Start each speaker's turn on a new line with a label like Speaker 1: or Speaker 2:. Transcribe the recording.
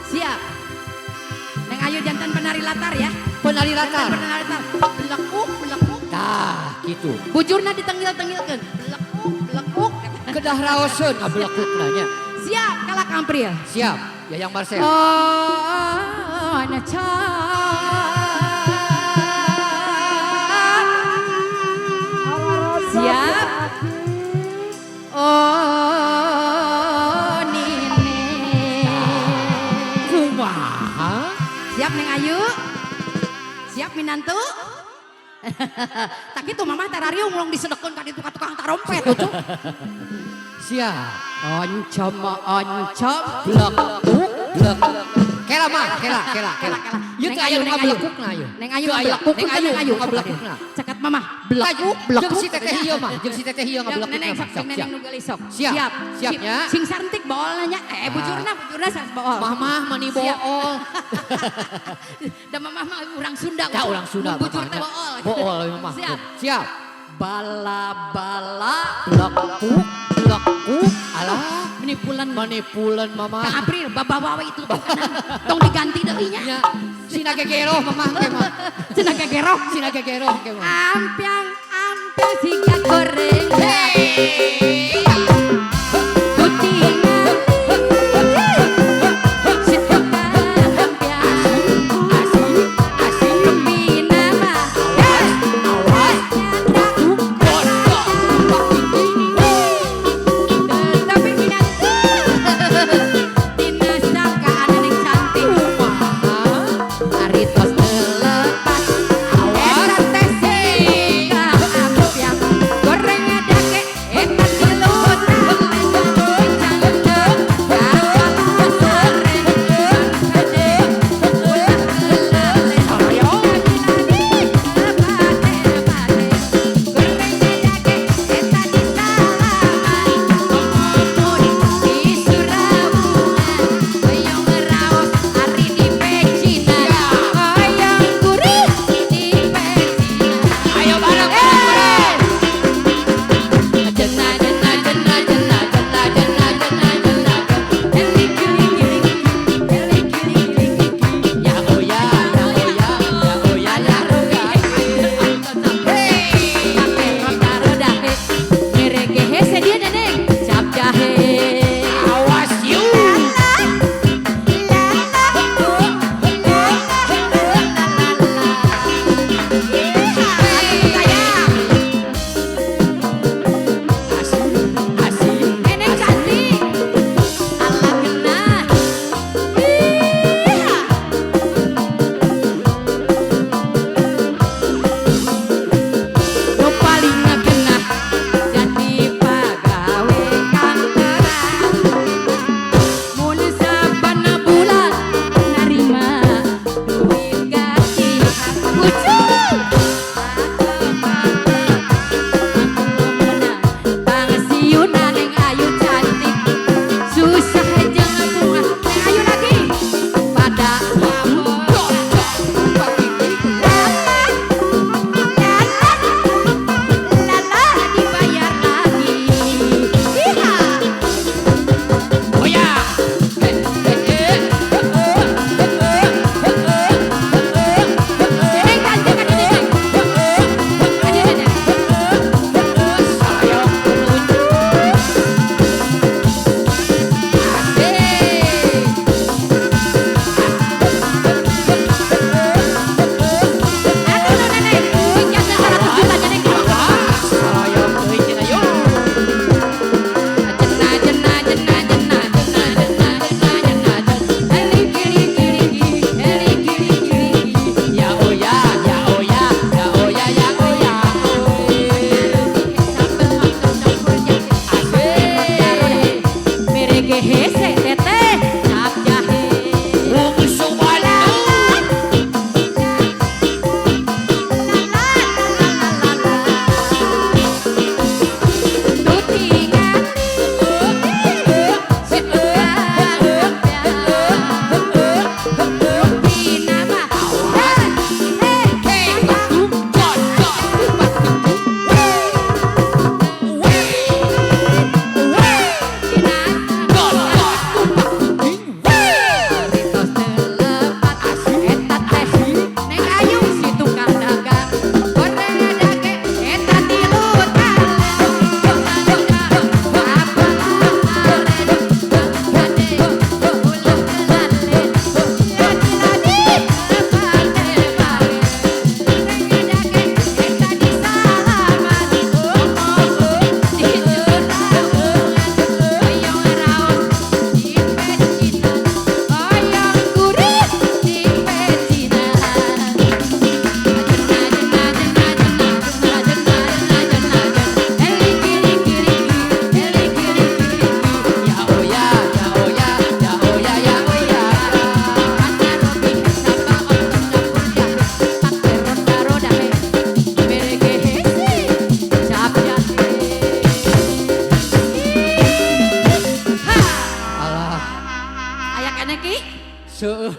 Speaker 1: Siap. Neng Ayu jantan penari latar ya.
Speaker 2: Penari
Speaker 1: Jantan
Speaker 2: latar.
Speaker 1: penari latar. Belekuk, belekuk.
Speaker 2: Tah, gitu.
Speaker 1: Bujurna ditenggil-tenggilkeun. Belekuk, belekuk.
Speaker 2: Kedah raoseun ngabelekukna nya.
Speaker 1: Siap, kalah Kang April.
Speaker 2: Siap, Yayang Marcel.
Speaker 1: Oh, siap. Oh, Nini.
Speaker 2: Kumaha?
Speaker 1: Siap, Neng Ayu? Siap, minantu? Tak itu mamah terariung long disedekeun ka ditu ka tukang tarompet.
Speaker 2: Siap.
Speaker 1: Oncom oncom.
Speaker 2: Blekuk, blek. Kela mah, kela, kela, kela.
Speaker 1: Kela, kela.
Speaker 2: Ieu
Speaker 1: Neng
Speaker 2: teh aya
Speaker 1: Ayu,
Speaker 2: nu
Speaker 1: Neng Ayu.
Speaker 2: ngabelekukna ieu.
Speaker 1: Neng Ayu
Speaker 2: Teu aya.
Speaker 1: ngabelekuk,
Speaker 2: Neng Ayu
Speaker 1: Neng Ayu.
Speaker 2: ngabelekukna.
Speaker 1: Cakat mamah, belekuk,
Speaker 2: Jeung
Speaker 1: belekuk.
Speaker 2: si teteh ieu mah, jeung si teteh ieu ngabelekukna
Speaker 1: Neneng
Speaker 2: mah.
Speaker 1: sok,
Speaker 2: Siap,
Speaker 1: neneng
Speaker 2: siap.
Speaker 1: nu geulis sok.
Speaker 2: Siap,
Speaker 1: Siap.
Speaker 2: siapnya.
Speaker 1: Sing sarentik bool nya. Eh, bujurna, bujurna sanes bool.
Speaker 2: Mamah mani
Speaker 1: Siap.
Speaker 2: bool.
Speaker 1: Da mamah mah urang Sunda.
Speaker 2: Da urang Sunda
Speaker 1: Bujur teh
Speaker 2: mamahnya.
Speaker 1: bool.
Speaker 2: Bool mamah.
Speaker 1: Siap.
Speaker 2: Siap.
Speaker 1: Bala-bala.
Speaker 2: Blekuk, blekuk. Alah,
Speaker 1: Menipulan.
Speaker 2: manipulan mamah.
Speaker 1: Kang April, babawa we itu kanan. Tong diganti deui nya.
Speaker 2: Nya, sina gegeroh mamah ke mah.
Speaker 1: Cenah gegeroh.
Speaker 2: Sina gegeroh ke mah.
Speaker 1: Ampiang ampiang siga goreng.
Speaker 2: Hey.
Speaker 1: Kucingan. Si tukang ampiang.
Speaker 2: Asik, asik.
Speaker 1: Rupina mah.
Speaker 2: Awas, awas. Bodoh.
Speaker 1: Tetapi minantu. Tina sangkaan yang cantik.
Speaker 2: Kumaha?
Speaker 1: Ari tos telepas.
Speaker 2: Awas.
Speaker 1: Eta teh si tukang ampiang. Goreng dake eta tilu Ki?
Speaker 2: Seueur.